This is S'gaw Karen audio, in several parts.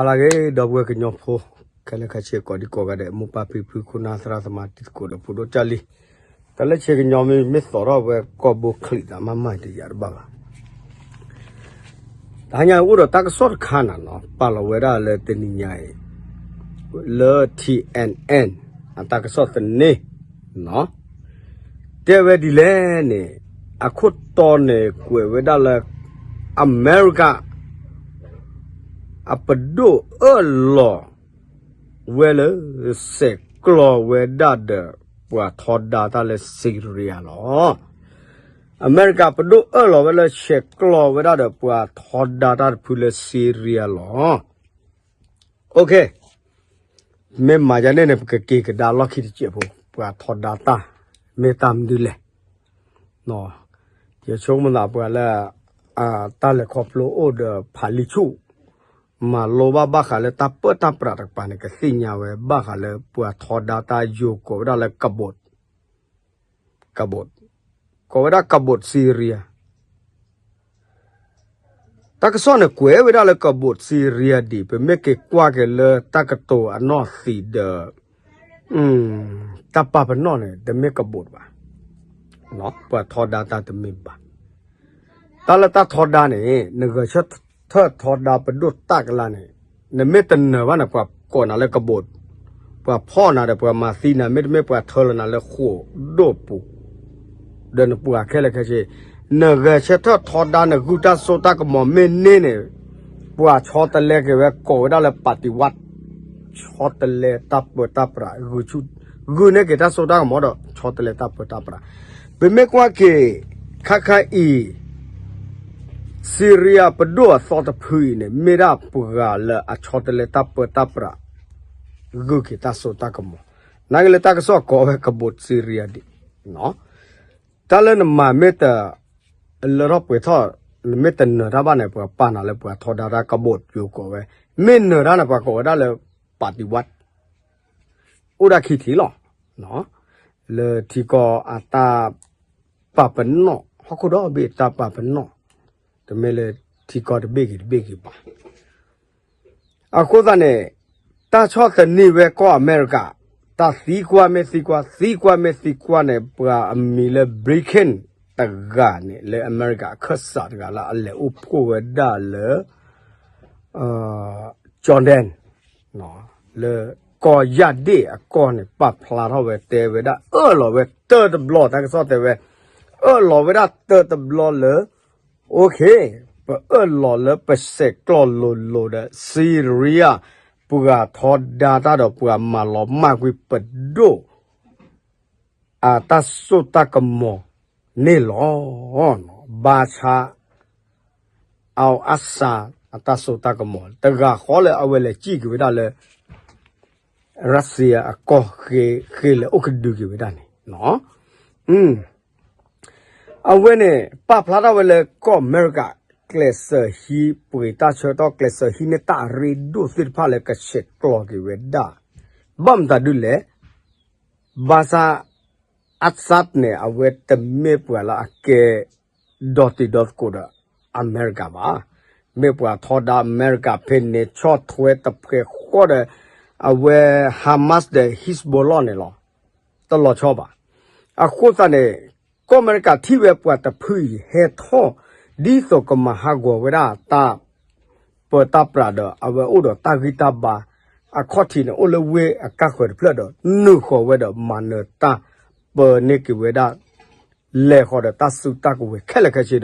ဟါလၢအဂ့ၤ ဒီပုၢ်ဝဲၢ်ကညီဖိ ခဲလၢာ်ခဲဆ့ ကိးဒံကိးဂၤဒဲး မိၢ်ပၢ်ဖံဖု ခိၣ်နၢ်သရၣ်သမါ တံၤသကိးဒီးဖိဒိၣ်ကၢ်လံ, တၢ်လၢဆ့ကညီမ့ၢ် မ့ၢ်သီထီၣ်ဝဲကိာ်ဘိချံးသးမးမး တယာ်တဘၣ်ဘၣ်. တဟါညါအိၣ်ဒီးတၢ်ကစီၣ်တခါနၤနီၤ ပာ်လီၤဝဲဒၣ်လၢတနံၤညါအံၤ လၢ ထံ အၣ် အၣ် အတၢ်ကစီၣ်သန့ တဲဝဲဒ်လဲၣ်န့ၣ် အခိၣ်တီန့ၣ်ကွဲးဝဲဒၣ်လၢ အမဲရကၤ အပဒိၣ်အၢၣ်လီၤဝဲလၢ ဆဲးကျိးဝဲဒၣ်ဒီး ပှၤထီဒါတၢ်လၢစံရံယါလီၤ. အမဲရကၤပဒိၣ်အၢၣ်လီၤဝဲလၢဆဲးကျိးဝဲဒၣ်ဒီးပှၤထီဒါတၢ်တဖုလၢစံရံယါလီၤ. မ့ၢ်မၤယၤန့ၣ်န့ၣ် ပကက့ၤကဒါလီၢ်ခံတစဲးဖိ ပှၤထီဒါတၢ် မ့ၢ်တၢ်မနုၤလဲၣ်. ယဆိကမိၣ်သးပှၤလၢ တၢ်လဲၤခီဖျိအိၣ်ဒီးဖးလံာ်ဆူၣ် မၤလိဘၣ်ဘၣ်ဃးလၢတၢ်ပၢတၢ်ပြးတကပၤန့ၣ် ကသ့ၣ်ညါဝဲဘၣ်ဃးလၢပှၤထီဒါတၢ်ယိၤကိးဝဲဒၣ်လၢ ကဘိး ကဘိး ကိးဝဲဒၣ်ကဘိးစံရံယါ တၢ်ကစီၣ်န့ၣ်ကွဲးဝဲဒၣ်လၢကဘိးစံရံယါဒံး ပမ့ၢ်က့ၤကွၢ်က့ၤလၢတၢ်ကတိၤအနီၢ်သံးဒီး တၢ်ပာ်ပနီၣ်န့ၣ် တမ့ၢ်ကဘိးဘၣ်, ပှၤထီဒါတၢ်တမ့ၢ်ဘၣ်. တၢ်လၢတၢ်ထီဒါန့ၣ် နဂဲၤဆၢထၢၣ်ထီဒါပဒိၣ်တၢ်ကလါန့ၣ် နမ့ၢ်တနၢၤဘၣ်န့ၣ် ပှၤကိးနၤလၢကဘိး ပှၤဖီၣ်နၤဒီးပှၤမၤသံနၤ မ့တမ့ၢ်ပှၤထၢလီၤနၤလၢဃိာ်ဒိၣ်ပူၤ ဒီးနပှၤခဲလၢာ်ခဲဆ့ နဂဲၤဆၢထၢၣ်ထီဒါ နဂုၢ်တၢ်စိတၢ်ကမီၤမ့ၢ်န့ၢ်န့ၣ် ပှၤဆီတလဲက့ၤဝဲကိးဝဲဒၣ်လၢ ပၣ်တံၣ်ဝး ဆီတလဲတၢ်ပၢတၢ်ပြး ဂုာ်န့ၢ်က့ၤတၢ်စိတၢ်ကမီၤဒီး ဆီတလဲတၢ်ပၢတၢ်ပြး. ပမ့ၢ်ကွၢ်က့ၤ ခါခါအံၤ စံရံယါပဒိၣ်အသီတဖုအံၤန့ၣ် မ့ၢ်ဒၣ်ပှၤလၢအဆီတလဲတၢ်ပၢတၢ်ပြး ဂုာ်က့ၤတၢ်စိတၢ်ကမီၤ, နာ်က့လၢတၢ်ကစီၣ်ကိးဝဲကဘိးစံရံယါဒံး, တၢ်လၢနမၤမ့ၢ်တ လၢထီၣ်ပှဲၤထီၣ် နမ့ၢ်တနၢၤတၢ်ဘၣ်န့ၣ် ပှၤပာ်နၤလၢပှၤထီဒါတၢ်ကဘိးယိၤကိးဝဲ, မ့ၢ်နၢၤတၢ်န့ၣ် ပှၤကိးဝဲဒၣ်လၢ ပၣ်တံၣ်ဝး အိၣ်ဒၣ်ခံထံၣ်လီၤ. လၢထံကီၢ်အတၢ်ပာ်ပနီၣ် ဟီၣ်ခိၣ်ဒီဘ့ၣ်တၢ်ပာ်ပနီၣ် တမ့ၢ်လၢထံကီၢ်တဘ့ၣ်ဂ့ၤတဘ့ၣ်ဂ့ၤဘၣ်. အဃိသတးန့ၣ် တၢ်ဆီၣ်သနံးဝဲကီၢ်အမဲရကၤ တၢ်သံကွၢ်မ့ၢ်သံကွၢ် သံကွၢ်မ့ၢ်သံကွၢ်န့ၣ် ပှၤအမံၤလၢ Blinken တဂၤန့ၣ် လၢအမဲရကၤအခၢၣ်စးတဂၤလၢအလဲၤအိၣ်ဖှိၣ်ဝဲဒၣ်လၢ Jordan လၢကီၢ်ယၢ်ဒ့ၣ်အကီၢ်န့ၣ် ပာ်ဖျါထီၣ်ဝဲတဲဝဲဒၣ် အၢၣ်လီၤဝဲတၢတဘျီ တၢ်ကစီၣ်တဲဝဲ အၢၣ်လီၤဝဲဒၣ်တၢတဘျီလၢ အိၣ်ခ့ ပအၢၣ်လီၤလၢပဆဲးကျိးလိၤလိၤဒီး စံရံယါ ပှၤထီဒါတၢ်ဒီးပှၤမၤလီၤမၢ်ကွံာ်ပဒိၣ် အတၢ်စိတၢ်ကမီၤန့ၣ်လီၤ. ဘၣ်ဆၣ် အဝဲအစၢ်အတၢ်စိတၢ်ကမီၤ တဂၤဃီလၢအဝဲလဲၤစံၣ်က့ၤဝဲဒၣ်လၢ Russia အကီၢ် ဃ့လဲၤအိၣ်ကဒုက့ၤဝဲဒၣ်န့ၣ် အဝဲန့ၣ် ပာ်ဖျါထီၣ်ဝဲလၢကီၢ်အမဲရကၤ ကျဲးစၢးဟံးပှ့ၤတၢ်ဆၢကတီၢ် ကျဲးစၢးဟံးန့ၢ်တၢ်အရ့ဒိၣ်သ့ၣ်တဖၣ်လၢကဆဲးကျိးက့ၤဝဲဒၣ် ဘၣ်မတၤဒ်လဲၣ် ဘၣ်ဆၣ် အစၢ်န့ၣ် အဝဲတမ့ၢ်ပှၤလၢအကဲ ဒီတံၤဒီသကိးဒီးအမဲရကၤဘၣ်. မ့ၢ်ပှၤထီဒါအမဲရကၤဖဲန့ၣ် ဆီၣ်ထွဲတဖှဲးဃီဒီး အဝဲ Hamas ဒီး Hezbollah န့ၣ်လီၤ. တလီၤဆီဘၣ်. အဃိသတးန့ၣ် ကီၢ်အမဲရကၤထံၣ်ဝဲပှၤတဖုအံၤဟဲထီၣ် ဒ်သိးကမၤဟးဂီၤဝဲဒၣ်တၢ် ပၢတၢ်ပြးဒီး အဝဲအိၣ်ဒီးတၢ်ဂံၢ်တၢ်ဘါ အခီၣ်ထံးန့ၣ် အိၣ်လၢဝ့ၢ်အကါဃၢၤတဖျၢၣ်ဒီး နုာ်ဃီၤဝဲဒီးမၤနၢၤတၢ် ပၢန့ၢ်က့ၤဝဲဒၣ် လဲၤဃီၤဒီးတၢ်စုတၢ်ကဝဲၤခဲလၢာ်ခဲဆ့ဒီး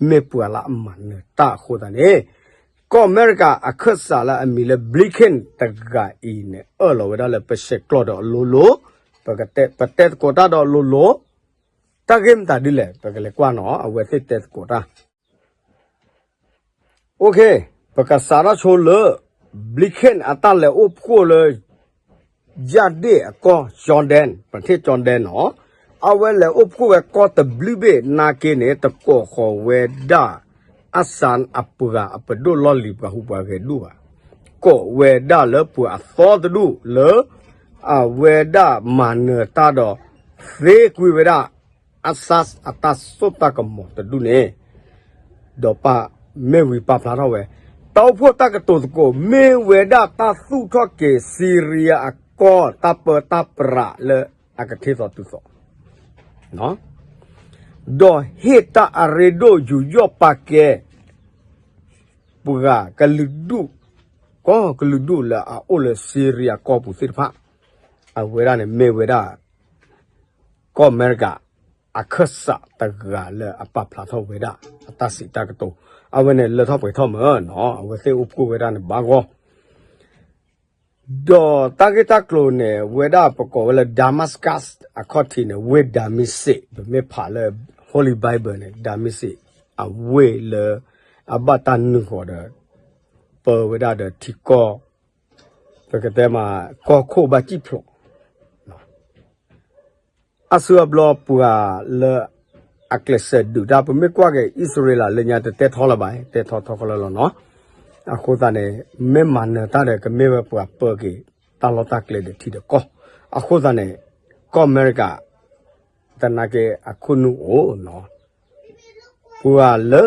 မ့ၢ်ပှၤလၢအမၤနၢၤတၢ်အဃိသတးန့ၣ် ကီၢ်အမဲရကၤအခၢၣ်စးလၢအမံၤလၢ Blinken တဂၤအံၤန့ၣ် အၢၣ်လီၤဝဲဒၣ်လၢပဆဲးကျိးဒီးအလိၤလိၤ ပကတဲ ပတဲသကိးတၢ်ဒီးအလိၤလိၤ တၢ်ဂ့ၢ်မတၤဒ်လဲၣ် ပကလဲၤကွၢ်နီၤ အဝဲသ့ၣ်တဲသကိးတၢ် အိၣ်ခ့ ပကစးထီၣ်ဆိလၢ Blinken အတၢ်လဲၤအိၣ်ဖှိၣ်လၢ ယၢ်ဒ့ၣ်အကီၢ် Jordan ပထ့ၣ် Jordan နီၤ အဝဲလဲၤအိၣ်ဖှိၣ်ဝဲကီၢ်တဘျုးဘ့ၣ်နာ်က့န့ၣ် တကိးဃီၤဝဲဒၣ် အစၢ်အပှၤအပဒိၣ်လီၢ်လံၤပှၤဟူးပှၤဂဲၤဒိၣ်ဘၣ် ကိးဝဲဒၣ်လၢပှၤအသီတဒူၣ်လၢ အဝဲဒၣ်မၤနၢၤတၢ်ဒီး သ့ကွံာ်ဝဲဒၣ် အစၢ်အတၢ်စိတၢ်ကမီၤတဒူၣ်န့ၣ် ဒီးပာ်မ့ၢ်ဝံၤပာ်ဖျါထီၣ်ဝဲ ပ တၢ်အိၣ်ဖှိၣ်တၢ်ကတိၤသကိး မ့ၢ်ဝဲဒၣ်တၢ်သူၣ်ထီၣ်က့ၤ Syria အကီၢ်တၢ်ပၢတၢ်ပြးလၢအကထံၣ်သီတုၤသီ ဒီးဟ့ၣ်တၢ်အရ့ဒိၣ်ယူးယီၣ်ပာ်ကဲ ပှၤကလုာ်ဒူၣ် ကီၢ်ကလုာ်ဒူၣ်လၢအအိၣ်လၢ Syria ကီၢ်ပူၤသ့ၣ်တဖၣ် အဝဲဒၣ်န့ၣ်မ့ၢ်ဝဲဒၣ် ကီၢ်အမဲရကၤ အခၢၣ်စးတဂၤလၢအပာ်ဖျါထီၣ်ဝဲဒၣ် အတၢ်စံးတၢ်ကတိၤ အဝဲန့ၣ်လၢထီၣ်ပှဲၤထီၣ်မး အဝဲသ့ၣ်အိၣ်ဖှိၣ်ဝဲဒၣ်န့ၣ်ဘၣ်ဂီၢ် ဒီးတၢ်ဂ့ၢ်တၢ်ကျိၤန့ၣ် ဝဲဒၣ်ပကိးဝဲလၢ Damascus အခီၣ်ထံးန့ၣ် ဝ့ၢ်ဒၤမ့းစ့း ပမ့ၢ်ဖးလၢ Holy Bible န့ၣ် ဒၤမ့းစ့း အဝ့ၢ်လၢ အဘၣ်တၢ်နုာ်ဃီၤဒီး ပၢဝဲဒၣ်ဒီးထံကီၢ် ပကတဲမး ကီၢ်ခိၣ်ဘၣ်စံၣ်ဖျိး အါစုအါဘျီပှၤလၢ အကျဲးစၢးဒုးတၢ် ပမ့ၢ်ကွၢ်က့ၤ အံၣ်စရ့လးလၢညါတတဲထီလၢၤဘၣ် တဲထီထီကလၢလီၤနီၤ အဃိသတးန့ၣ် မ့ၢ်မၤနၢၤတၢ်ဒီး ကမ့ၢ်ဝဲပှၤပၢက့ၤ တၢ်လီၢ်တၢ်ကျဲဒီးထံဒီးကီၢ် အဃိသတးန့ၣ် ကီၢ်အမဲရကၤ သနာ်က့အခိၣ်နူာ်အိၣ်နီၤ ပှၤလၢ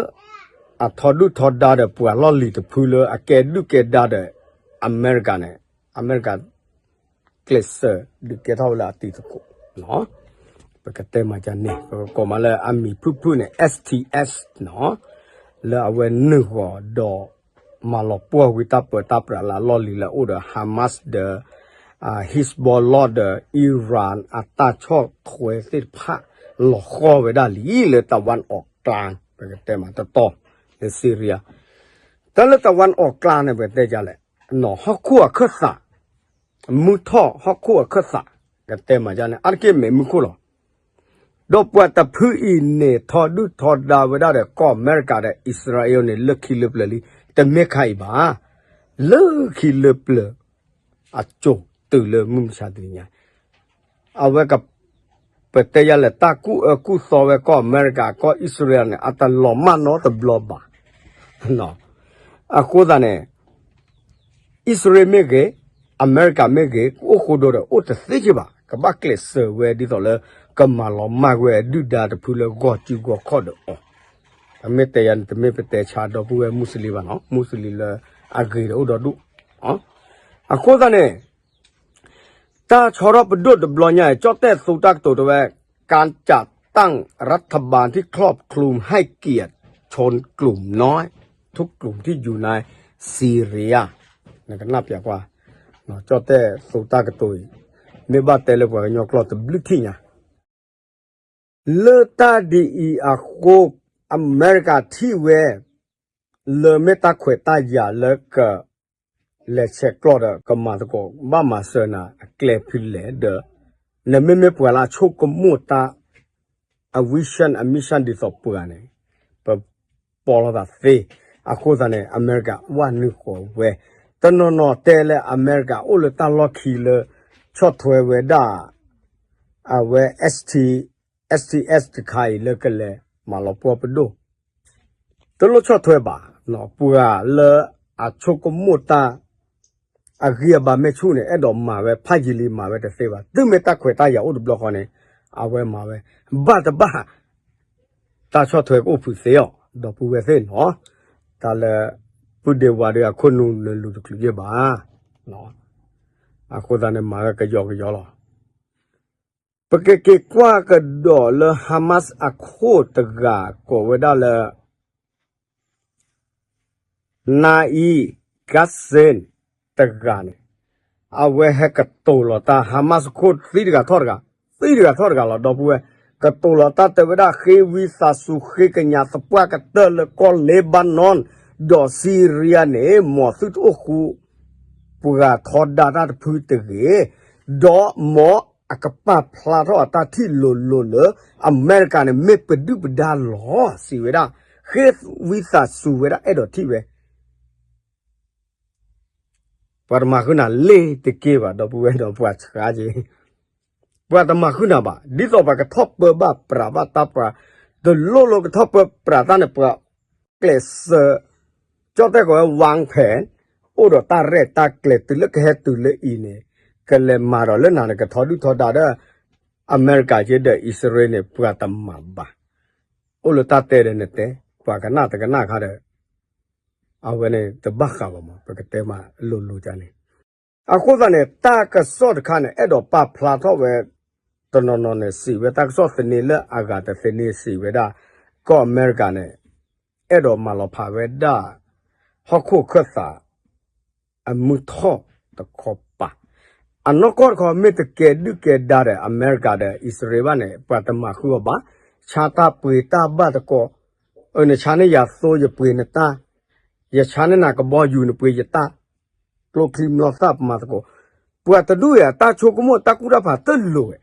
အထီဒုၣ်ထီဒါဒီးပှၤလီၢ်လံၤတဖုလၢအကဲဒုၣ်ကဲဒါဒီး အမဲရကၤန့ၣ် အမဲရကၤ ကျဲးစၢးဒုးကဲထီၣ်ဝဲလၢအတံၤသကိး ပကတဲမၤကန့ၣ် ပကကိးမးလၢအမံၤဖုၣ်ဖုၣ်န့ၣ် S T S နီၤ လၢအဝဲနုာ်ဃီၤဒီး မၤလီၤပှီၢ်ဝံၤတၢ်ပၢတၢ်ပြးလၢအလီၢ်လံၤလၢအအိၣ်ဒီး Hamas ဒီး Hezbollah ဒီး Iran အတၢ်ဆီၣ်ထွဲသ့ၣ်တဖၣ် လီၤဃီၢ်ဝဲဒၣ်လံလၢတဝၣ်အီၣ်ကျါ ပကတဲမးတတီၤ လၢ Syria တၢ်လၢတဝၣ်အီၣ်ကျါန့ၣ် ပကတဲဒ်လဲၣ် ဟီၣ်ခိၣ်အခၢၣ်သး မုၢ်ထီၣ်ဟီၣ်ခိၣ်အခၢၣ်သး ကတဲမၤဒ်န့ၣ် အါတက့ၢ်မဲာ်မုၢ်ခိၣ်လီၤ. ဒီးပှၤတဖုအံၤန့ၣ် ထီဒုၣ်ထီဒါဝဲဒၣ်ဒီးကီၢ်အမဲရကၤဒီးအံၣ်စရ့လးန့ၣ် လၢခံလၢပျၢၤလံ တမ့ၢ်ခါအံၤဘၣ်. လၢခံလၢပျၢၤ အစိၤတုၤလၢမုၢ်မဆါတနံၤညါ အဝဲက ပတဲယၤလဲၣ် တၢ်ကူၣ်အၢကူၣ်သီဝဲကီၢ်အမဲရကၤ ကီၢ်အံၣ်စရ့လးန့ၣ် အတလီၤမၢ်နီတဘျီဘၣ်. အဃိသတးန့ၣ် အံၣ်စရ့လးမ့ၢ်ဂ့ၤ, အမဲရကၤမ့ၢ်ဂ့ၤ, ကအိၣ်ဃိဒိဒီး အိၣ်တသ့က့ဘၣ်, ကဘၣ်ကျဲးစၢးဝဲဒ်သိးလၢ ကမၤလီၤမၢ်ဝဲဒုၣ်ဒါတဖုလၢဂီၢ်စုဂီၢ်ခီၣ်ဒီးအီၤ. တမ့ၢ်တဲယၤန့ၣ် တမ့ၢ်ပတဲဆါဒီပုၢ်ဝဲၢ်မူစလံဘၣ်နီၤ, မူစလံလၢအဂ့ၤဒီးအိၣ်ဒီဒူၣ်. အဃိသတးန့ၣ် တၢ်ဆီထီၣ်ပဒိၣ်တဘျီညါအံၤ ကၠီၣ်တဲၣ်သူတၢ်ကတိၤတဲဝဲ การจัดตั้งรัฐบาลที่ครอบคลุมให้เกียรติชนกลุ่มน้อยทุกกลุ่มที่อยู่ในซีเรีย နကနၣ်ပျးကွၢ် ကၠီၣ်တဲၣ်သူတၢ်ကတိၤအံၤ မ့ၢ်ဘၣ်တဲလၢပှၤကညီကျိာ်တဘျုးထံၣ်ညါ လၢတၢ်ဒ်အံၤအဃိ အမဲရကၤထံၣ်ဝဲ လၢမ့ၢ်တၢ်ခွဲးတၢ်ယာ်လၢက လဲၤဆဲးကျိးဒီးကမၤသကိး ဘၣ်မၤစၢၤနၤအကျဲဖဲလဲၣ်ဒီး နမ့မ့ၢ်ပှၤလၢအဆိကမိၣ်တၢ် အ vision အ mission ဒ်သိးပှၤန့ၣ် ပ ပီၣ်လိာ်သးသ့. အဃိသတးန့ၣ် အမဲရကၤဝဲနုာ်ဃီၤဝဲ တနီၤနီၤတဲလၢအမဲရကၤအိၣ်လၢတၢ်လီၢ်ခံလၢ ဆီၣ်ထွဲဝဲဒၣ် အဝဲ ST, STS တခါအံၤလၢကလဲၤမၤလီၤပှီၢ်ပဒိၣ် တလိၣ်ဆီၣ်ထွဲဘၣ်. ပှၤလၢအဆိကမိၣ်တၢ် အဂံၢ်အဘါမ့ၢ်ဆူၣ်န့ၣ် အဲၣ်ဒိးမၤဝဲ ဖးယံာ်လံမၤဝဲတသ့ဘၣ်. တုၤမ့ၢ်တၢ်ခွဲးတၢ်ယာ်အိၣ်တဘျီဃီန့ၣ် အဝဲမၤဝဲ ဘၣ်တဘၣ် တၢ်ဆီၣ်ထွဲကအိၣ်ဖုးသ့အီၤ ဒီပုၢ်ဝဲၢ်သ့ၣ်နီၤ. တၢ်လၢ ပုၢ်ဒ့ဝါဒီးအခိၣ်နူာ်လၢလူၤတချုးယဲၢ်ဘၣ်. အဃိသတးန့ၣ် မၤဝဲကယီကယီလီၤ. ပကက့ၤကွၢ်ကဒီးလၢ Hamas အခိၣ်တဂၤကိးဝဲဒၣ်လၢ Naim Qassem တဂၤန့ၣ် အဝဲဟဲကတိၤလီၤတၢ် Hamas ခိၣ်သံတဂၤထီၣ်တဂၤ သံတဂၤထီၣ်တဂၤလီၤ ဒီပုၢ်ဝဲၢ် ကတိၤလီၤတၢ်တဲဝဲဒၣ် ဃ့ဝံသးစူၤဃ့ကညးသပှၢ်ကတၢၢ်လၢကီၢ် Lebanon ဒီး Syria န့ၣ် မ်သုတအိၣ်ဃူ ပှၤထီဒါတၢ်တဖုတဂ့ၤ, ဒီးမ်အကပာ်ဖျါထီၣ်အတၢ်ထံၣ်လိၤလိၤလၢ အမဲရကၤန့ၣ် မ့ၢ်ပဒုၣ်ပဒါလီၤ စံးဝဲဒၣ်, ဃ့ဝံသးစူၤဝဲဒၣ်အဲၣ်ဒိးထံၣ်ဝဲ ပှၤတမၤဃုာ်နၤလ့ၤတက့ၢ်ဘၣ် ဒီပုၢ်ဝဲၢ်ဒီးပှၤဆှါက့ၤ, ပှၤတမၤဃုာ်နၤဘၣ် ဒ်သိးပှၤကထီၣ်ပၢဘၣ်ပြးဘၣ်တၢ်ပှၤ, တလိၣ်လၢကထီၣ်ပၢပြးတၢ်န့ၣ် ပှၤကျဲးစၢး ကၠီၣ်တဲၣ်ကိးဝဲ ဝၢင်းဖဲး အိၣ်ဒီးတၢ်ရဲၣ်တၢ်ကျဲၤတုၤလၢကဟဲတုၤလၢအံၤန့ၣ် ကလဲၤမၤဒီးလၢနၤန့ၣ် ကထီဒုၣ်ထီဒါဒီး အမဲရကၤက့ဒီးအံၣ်စရ့လးန့ၣ် ပှၤတမၤဘၣ်. အိၣ်လၢတၢ်တဲဒီးနတဲ ပှၤကနၣ်တကနၣ်ခါဒီး အဝဲန့ၣ်တဘၣ်ဃးဘၣ်မး ပကတဲမးလိၤလိၤဒ်န့ၣ်. အဃိသတးန့ၣ် တၢ်ကစီၣ်တခါန့ၣ် အဲၣ်ဒိးပာ်ဖျါထီၣ်ဝဲ တနီၤနီၤန့ၣ် စံးဝဲတၢ်ကစီၣ်သန့လၢအဂၤတသန့စံးဝဲဒၣ် ကီၢ်အမဲရကၤန့ၣ် အဲၣ်ဒိးမၤလီၤဖးဝဲဒၣ် ဟီၣ်ခိၣ်ခၢၣ်သး အမုၢ်ထီၣ်တခီပၤ အနီၢ်ကီၢ်တခီ မ့ၢ်တကဲဒုၣ်ကဲဒါဒီး အမဲရကၤဒီး အံၣ်စရ့လးဘၣ်န့ၣ် ပှၤတမၤဃုာ်အီၤဘၣ်. ဆါတၢ်ပှ့ၤတၢ်ဘၣ်တကိး, အၢ နဆါန့ၢ်ယၤသိ ယပှ့ၤနတၢ်, ယဆါန့ၢ်နၤကဘီယူၤ နပှ့ၤယတၢ်, ကျိချံမျိာ်သၣ်ပမၤသကိး, ပှၤတဒူၣ်အံၤ တၢ်ဆိကမိၣ်တၢ်ကူၣ်တၢ်ဖးတလိၤဝဲ,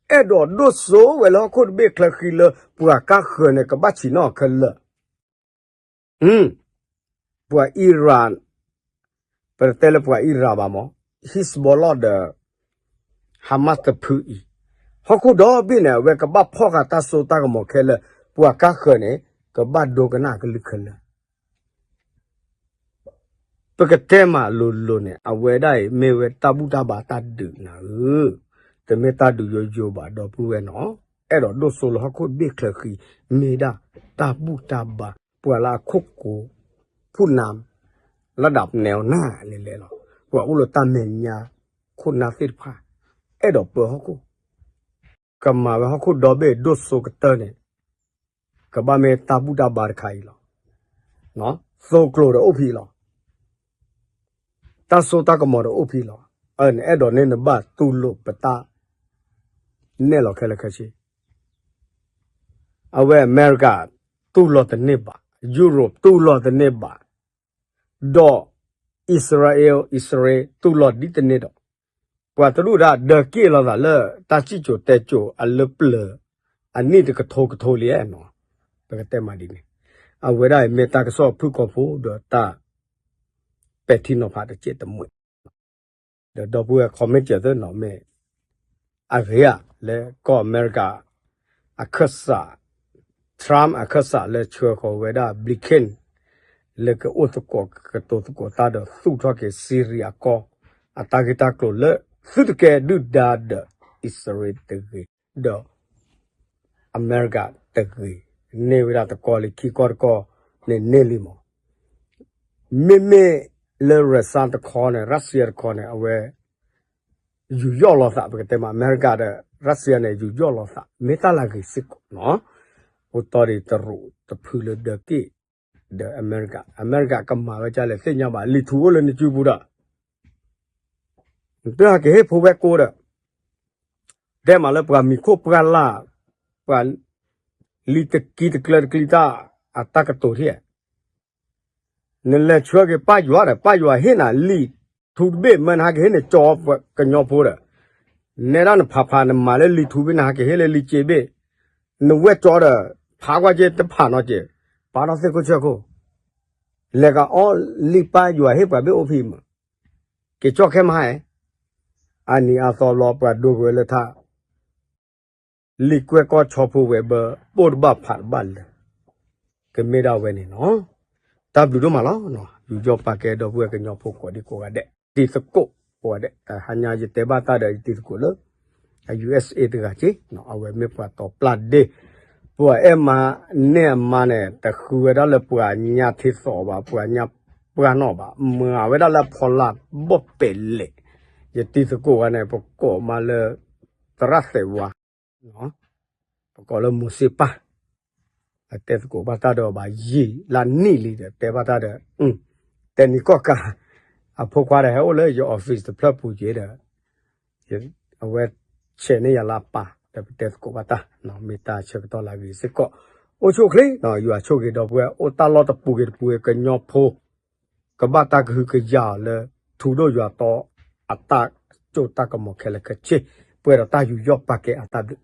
အဲၣ်ဒိးဒိၣ်စိဝဲလၢဟီၣ်ခိၣ်တဘ့ၣ်ချၢဃံလၢ ပှၤကါဃၢၤန့ၣ် ကဘၣ်ဆံးနီၣ်ခဲလၢာ် ပှၤအံရၣ်, ပတတဲလၢပှၤအံရၣ်ဘၣ်မး, Hezbollah ဒီး Hamas တဖုအံၤ, ဟီၣ်ခိၣ်ဒီဘ့ၣ်န့ၣ် အဝဲကဘၣ်ဖီၣ်ဃာ်တၢ်စိတၢ်ကမီၤခဲလၢာ်, ပှၤကါဃၢၤန့ၣ် ကဘၣ်ဒိကနၣ်ကလုာ်ခဲလၢာ်. ပကတဲမးလိၤလိၤန့ၣ် အဝဲဒၣ်အံၤ မ့ၢ်ဝဲတၢ်ဘူၣ်တၢ်ဘါတၢ်ဒုးနၤဧၢ, တမ့ၢ်တၢ်ဒုးယိယိဘၣ် ဒီပုၢ်ဝဲၢ်နီၤ, အဲၣ်ဒိးဒိၣ်စိလၢဟီၣ်ခိၣ်တဘ့ၣ်ချၢဃံ မ့ၢ်ဒၣ်တၢ်ဘူၣ်တၢ်ဘါ, ပှၤလၢအခိၣ်ကိး ဖူၣ်နၤ လၢဒၣ်ပနဲအီၤနၢ်လဲၤလဲၤလီၤ, ပှၤအိၣ်လၢတၢ်မဲာ်ညါ ခိၣ်နၢ်သ့ၣ်တဖၣ် အဲၣ်ဒိးပၢဟီၣ်ခိၣ် ကမၤဝဲဟီၣ်ခိၣ်ဒီဘ့ၣ်ဒိၣ်စိကတၢၢ်န့ၣ် ကဘၣ်မ့ၢ်တၢ်ဘူၣ်တၢ်ဘါတခါအံၤလီၤ. သိကျိၤဒီးအိၣ်ဖဲအံၤလီၤ. တၢ်စိတၢ်ကမီၤဒီးအိၣ်ဖဲအံၤလီၤ. အၢ နအဲၣ်ဒိးန့ၣ်နဘၣ်တူၢ်လိာ်ပတၢ်နဲၣ်လီၤခဲလၢာ်ခဲဆ့. အဝဲအမဲရကၤတူၢ်လိာ်တန့ၢ်ဘၣ်, Europe တူၢ်လိာ်တန့ၢ်ဘၣ်, ဒီး Israel အံၣ်စရ့လး တူၢ်လိာ်ဒ်တန့ၢ်ဒီး ပှၤတဒူၣ်ဒၣ်ဒၢးက့ၣ်လိာ်သးလၢ တၢ်စံၣ်စိၤတဲစိၤအလၢပျၢၤ အနံၣ်တကထိကထိလံနီၤ, ပကတဲမးဒ်န့ၣ်, အဝဲဒၣ်အံၤမ့ၢ်တၢ်ကစီၣ်ဖုၣ်ကိာ်ဖိဒီးတၢ်ပဲာ်ထံနီၤဖးတစဲးတမှဲး, ဒီးဒီပုၢ်ဝဲၢ် comment ကၢၤသ့နီၤ မ့ၢ်အဂ့ၤဧါ လၢကီၢ်အမဲရကၤ အခၢၣ်စး Trump အခၢၣ်စးလၢဆှၢဃီၤဝဲဒၣ် Blinken လၢကအိၣ်သကိးကတိၤသကိးတၢ်ဒီးသူၣ်ထီၣ်က့ၤ Syria အကီၢ် အတၢ်ဂ့ၢ်တၢ်ကျိၤလၢ သုတကဲဒုၣ်ဒါဒီးအံၣ်စရ့လးတဂ့ၤ, ဒီးအမဲရကၤတဂ့ၤ, န့ၢ်ဝဲဒၣ်တကီၢ်လံခံကီၢ်တကီၢ်န့ၣ်န့ၢ်လံမး. မ့မ့ၢ်လၢ Russia တခီန့ၣ် Russia တခီန့ၣ် အဝဲ ယူးယီၣ်လိာ်သး ပကတဲမး အမဲရကၤဒီး Russia န့ၣ် ယူးယီၣ်လိာ်သး မ့ၢ်တၢ်လၢအဂ့ၤစ့ၢ်ကီးနီၤ. အိၣ်တီၢ်ဒံးတရူးတဖုလၢဒၢးက့ၣ် ဒီးအမဲရကၤ, အမဲရကၤကမၤဝဲဒ်လဲၣ်သ့ၣ်ညါဘၣ် လံာ်ထူအိၣ်လၢနစုပူၤဒီး နတဟးက့ၤဟ့ၣ်ဖိဝဲၢ်ကိာ်ဒီး တဲမးလၢပှၤမံၤခိၣ်ပှၢ်လၢ်, ပှၤလံာ်တကံတကျၢတကျံတၢ် အတၢ်ကတိၤထံၣ်, နလဲၤဆှၢက့ၤပၢ်ယွၤဒီး ပၢ်ယွၤဟ့ၣ်နၤလံာ်ထူတဘ့ၣ် မ့ၢ်နဟးက့ၤဟ့ၣ်နကၠီကညီဖိဒီး နဲဒၣ်နဖးဖးနမၤလၢလံာ်ထူဘ့ၣ် နဟးက့ၤဟ့ၣ်လၢလံာ်စ့ဘ့ၣ်, နဝဲၢ်ကၠီဒီး ဖးကွၢ်က့ၤတဖးနီၤက့ၤ, ပာ်ထီၣ်သ့ၣ်ခိၣ်ဆၢခိၣ်, လဲၤကအီၣ်လံာ်ပၢ်ယွၤဟ့ၣ်ပှၤဘ့ၣ်အိၣ်ဖဲမး, က့ၤကၠီခဲမဟါ, အနံၤအါသီလီၤ ပှၤဒိက့ၤဝဲလၢထါ လံာ်ကွဲၢ်ကီၢ်ဆီဖိဝဲၤဘၢ ပိၢ်တဘၣ်ဖးတဘၣ်လၢာ်, ကမ့ၢ်ဒၣ်ဝဲန့ၣ်နီၤ, တၢ်ဘျုးဒိၣ်မးလီၤ. ယူးယီၣ်ပာ်ကဲဒီပုၢ်ဝဲၢ်ကညီဖိကိးဒံကိးဂၤဒဲး, တံၤသကိးကိးဂၤဒဲး, တဟါညါယတဲဘၣ်တၢ်ဒီးယတံၤသကိးလၢ USA တဂၤက့, အဝဲမ့ၢ်ပှၤတီၤပျၢ်ဒ့, ပှၤအဲၣ်မါန့ၢ်အမါန့ၣ် တဃုဝဲဒၣ်လၢပှၤညါထံသီးဘၣ် ပှၤညါပှၢ်နီၣ်ဘၣ် မၤဝဲဒၣ်လၢအဖီလာ်ဘီၣ်ပဲာ်လဲၣ်, ယတံၤသကိးဂၤန့ၣ် ပကိးမါလၢ သရၣ်သဲးဝါ ပကိးလၢမိၤစ့ပၢ်, အတဲသကိးဘၣ်တၢ်ဒီးဘၣ်ယံာ်လၢနံၣ်လံဒီး တဲဘၣ်တၢ်ဒီး, တဲနံၤကီၢ်ကး, အဖိခွါဒီးဟဲအိၣ်လၢယ office တဖျၢၣ်ပူၤက့ၤဒီး, အဝဲဆဲးန့ၢ်ယၤလၢအပၢ် ဒီးပတဲသကိးဘၣ်တၢ်, မ့ၢ်တၢ်ဆၢကတီၢ်လၢအဂ့ၤစ့ၢ်ကီး, အိၣ်ဆူၣ်အိၣ်ချ့, ယွၤဆိၣ်ဂ့ၤဒီပုၢ်ဝဲၢ် အိၣ်တၢ်လီၢ်တပူၤဂ့ၤတပူၤဂ့ၤ ကညီဖိ ကဘၣ်တၢ်ကဟုကယာ်အီၤလၢ ထူဒိၣ်ယွၤတီ အတၢ်စိတၢ်ကမီၤခဲလၢာ်ခဲဆ့, ပှဲၤဒီးတၢ်ယူးယီၣ်ပာ်ကဲအတၢ်ဘျုး